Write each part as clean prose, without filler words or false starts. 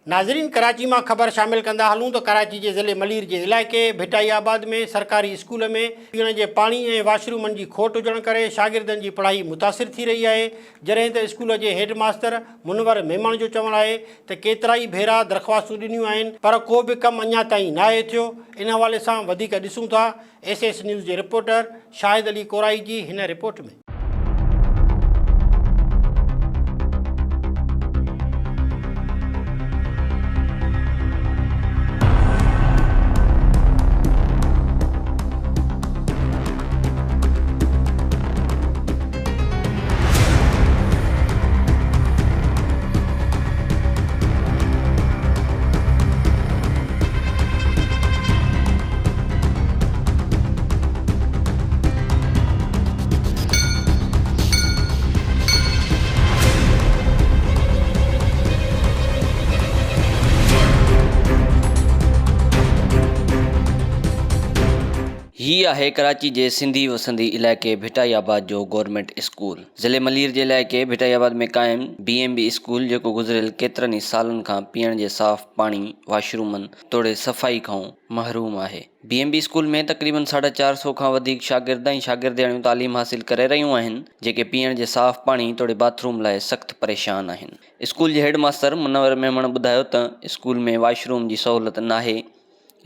ناظرين ڪراچي مان خبر شامل ڪندا هلون ته ڪراچي جي ضلعي ملير جي علائقي ڀٽائي آباد ۾ سرڪاري اسڪول ۾ پيئڻ جي پاڻي ۽ واش رومن جي کوٽ هجڻ ڪري شاگردن جي پڙهائي متاثر ٿي رهي آهي جڏهن ته اسڪول جي هيڊ ماستر منور ميمڻ جو چوڻ آهي ته ڪيترائي ڀيرا درخواستون ڏنيون آهن پر ڪو به ڪم اڃا تائين ناهي ٿيو ان حوالي سان وڌيڪ ڏسون ٿا ايس ايس نيوز جي رپورٽر شاهد علي ڪورائي جي هن رپورٽ ۾. هي آهي ڪراچي جي سنڌي وسندي علائقي ڀٽائي آباد جو گورنمينٽ اسڪول. ضلعي ملير جي علائقي ڀٽائي آباد ۾ قائم بي ايم بي اسڪول جيڪو گذريل ڪيترن ئي سالن کان پيئڻ جي صاف پاڻي، واشرومن توڙي صفائي کان محروم آهي. بي ايم بي اسڪول ۾ تقريبن ساڍا چار سئو کان وڌيڪ شاگرد ۽ شاگردياڻيون تعليم حاصل ڪري رهيون آهن، جيڪي پيئڻ جي صاف پاڻي توڙي باٿ روم لاء سخت پريشان آهن. اسڪول جي هيڊ ماستر منور ميمڻ ٻڌايو ته اسڪول ۾ واش روم جي سهولت ناهي،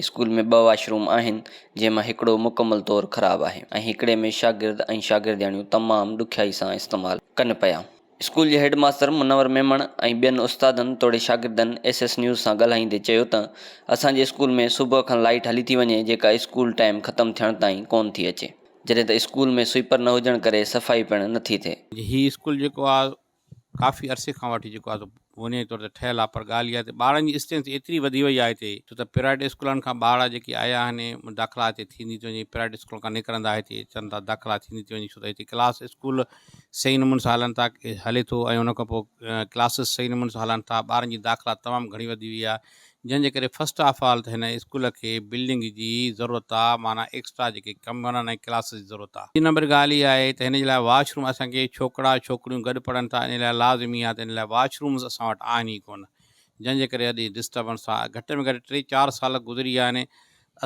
اسڪول ۾ ٻه واش روم آهن، جنهن مان هڪڙو مڪمل طور خراب آهي ۽ هڪڙي ۾ شاگرد ۽ شاگردياڻيون تمام ڏکيائي سان استعمال ڪن پيا. اسڪول جي هيڊ ماستر منور ميمڻ ۽ ٻين استادن توڙي شاگردن ايس ايس نيوز سان ڳالهائيندي چيو ته اسان جي اسڪول ۾ صبح کان لائيٽ هلي ٿي وڃي جيڪا اسڪول ٽائيم ختم ٿيڻ تائين ڪون ٿي اچي جڏهن ته اسڪول ۾ سوئيپر نه هجڻ ڪري صفائي پڻ نه ٿي ٿئي. هي اسڪول جيڪو آ ڪافي عرصي کان وٺي جيڪو آ سو بنيادي طور تي ٺهيل آ پر ڳالهه اها ته ٻارن جي اسٽرينٿ ايتري وڌي وئي آهي هتي ڇو ته پرائيويٽ اسڪولن کان ٻارڙا جيڪي آيا آهن داخلا هتي ٿيندي ٿي وڃي پرائيويٽ اسڪول کان نڪرندا هتي اچن ٿا داخلا ٿيندي ٿي وڃي ڇو ته هتي ڪلاس اسڪول صحيح نموني سان هلن ٿا هلي ٿو ۽ ان کان پوء ڪلاسز صحيح نموني سان هلن ٿا ٻارن جي داخلا تمام گهڻي وڌي وئي آهي جنهن جي ڪري فرسٽ آف آل ته هن اسڪول کي بلڊنگ جي ضرورت آ معنيٰ ايڪسٽرا جيڪي ڪمرن ۽ ڪلاسز جي ضرورت آ. ٻي نمبر ڳالهه اها آهي ته هن جي لاء واش روم اسان کي ڇوڪرا ڇوڪريون گڏ پڙهن ٿا ان لاء لازمي آ ته ان لاء واش رومز اسان وٽ آهن ئي ڪونه جنهن جي ڪري اڄ ڊسٽربنس آ گهٽ ۾ گهٽ ٽي چار سال گذري ويا آهن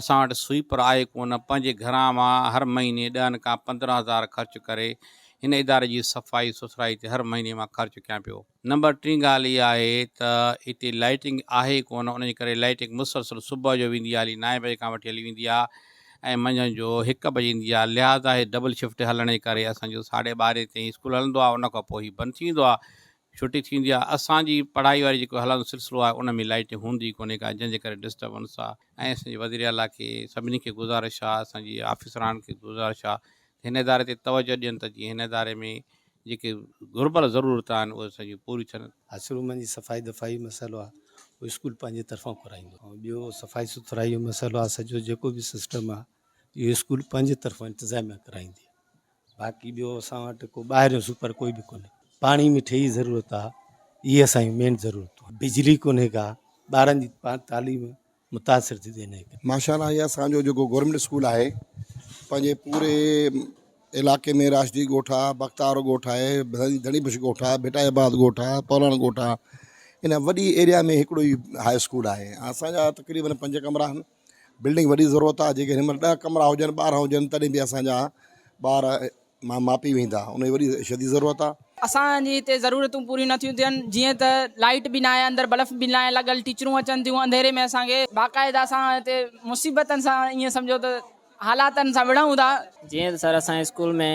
اسان وٽ سوئيپر آهي ڪونه پنهنجي گهران مان هر مهيني ڏهن کان 15 هزار خرچ ڪري هن اداري جي صفائي سٿرائي تي هر مهيني مان خرچ ڪيان پيو. نمبر ٽين ڳالهه اها آهي ته هتي لائيٽنگ آهي ئي ڪونه ان جي ڪري لائيٽنگ مسلسل صبح جو ويندي آهي هلي نائين بجي کان وٺي هلي ويندي آهي ۽ منجهند جو هڪ بجي ايندي آهي لهٰذا هي ڊبل شفٽ هلڻ جي ڪري اسان جو ساڍي ٻارهين تائين اسڪول هلندو آهي ان کان پوء هي بند ٿي ويندو آهي ڇٽي ٿي ويندي آهي اسان جي پڙهائي واري جيڪو هلندو سلسلو آهي ان ۾ لائيٽنگ هوندي ئي ڪونهي ڪا جنهن جي ڪري ڊسٽربنس آهي ۽ اسان جي وزير اعليٰ کي سڀني کي گذارش آهي اسان جي آفيسران کي گذارش آهي ته هن اداري تي توجه ڏين ته جيئن هن اداري ۾ جيڪي گهربل ضرورت آهن اهي سڄيون پوريون ٿين. آشرمن جي صفائي دفائي جو مسئلو آهي اهو اسڪول پنهنجي طرفان ڪرائيندو ۽ ٻيو صفائي سٿرائي جو مسئلو آهي سڄو جيڪو به سسٽم آهي اهو اسڪول پنهنجي طرفان انتظاميا ڪرائيندي باقي ٻيو اسان وٽ ڪو ٻاهريون سپر ڪوئي به ڪونهي پاڻي مٺي جي ضرورت آهي اهي اسان جون مين ضرورتون آهن بجلي ڪونهي ڪا ٻارن جي تعليم متاثر ٿي ٿئي انهيء ڪري. ماشاء الله هي اسان جو جيڪو گورنمينٽ اسڪول آهي پنهنجي پوري علائقي ۾ راشدي ڳوٺ آ بختار ڳوٺ آهي ڌڻي بخش ڳوٺ آ ڀٽائي آباد ڳوٺ آ پولاڻ ڳوٺ آ ان وڏي ايريا ۾ هڪڙو ئي هاء اسڪول آهي اسان جا تقريبن پنج ڪمرا آهن بلڊنگ وڏي ضرورت آ جيڪي هن مهل ڏهه ڪمرا هجن ٻارهن هجن تڏهن به اسان جا ٻار مان ماپي ويندا ان جي وڏي شديد ضرورت آ. اسان جي هتي ضرورتون پوريون نٿيون ٿين جيئن ته لائيٽ به ناهي اندر بلف به ناهي لڳل ٽيچرون اچن ٿيون انڌيري ۾ اسان کي باقاعده اسان هتي مصيبتن سان ائين سمجهو ته حالاتن سان وڙهون ٿا. جيئن ته سر اسان جي اسڪول ۾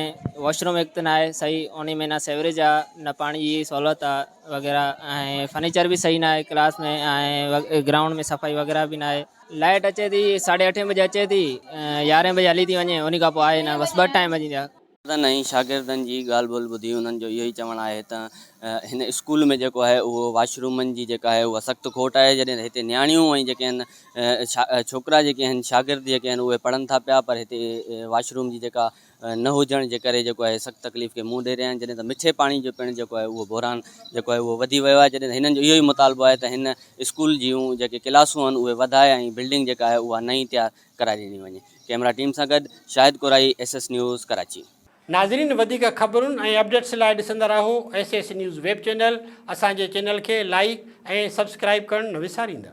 واش روم هڪ ته ناهي صحيح انهي ۾ نه سيوريج آ نه پاڻي جي سهولت آ وغيره ۽ فرنيچر به صحيح ناهي ڪلاس ۾ ۽ گرائونڊ ۾ صفائي وغيره به ناهي. لائيٽ اچي ٿي ساڍي اٺين بجي اچي ٿي يارهين بجي هلي ٿي وڃي انهي کان پوء آهي نه بس ٻه ٽائيم ايندي آهي. استادن ۽ شاگردن جي ڳالهه ٻولهه ٻڌي انهن جو اهو ئي چوڻ آهي ته هن اسڪول ۾ جيڪو آهي اهو واش رومن جي جيڪا آهي اها سخت کوٽ آهي جڏهن ته هتي نياڻيون ۽ جيڪي آهن ڇوڪرا جيڪي آهن شاگرد جيڪي آهن اهي پڙهن ٿا پيا پر هتي واش روم جي جيڪا نه هجڻ جي ڪري جيڪو آهي سخت تڪليف کي منهن ڏئي رهيا آهن جڏهن ته مٺي پاڻي جو پڻ جيڪو آهي اهو بحران جيڪو آهي اهو وڌي ويو آهي جڏهن ته هنن جو اهو ئي مطالبو آهي ته هن اسڪول جون جيڪي ڪلاسون آهن اهي وڌائي ۽ بلڊنگ جيڪا آهي اها نئين تيار ڪرائي ڏني وڃي ڪئميرا ٽيم سان گڏ Shahid Korai S S news Karachi. ناظرين وڌيڪ خبرن ۽ اپڊيٽس لاء ڏسندا رهو S S news web channel اسان جي چينل کي لائيڪ ۽ سبسڪرائيب ڪرڻ نه وساريندا.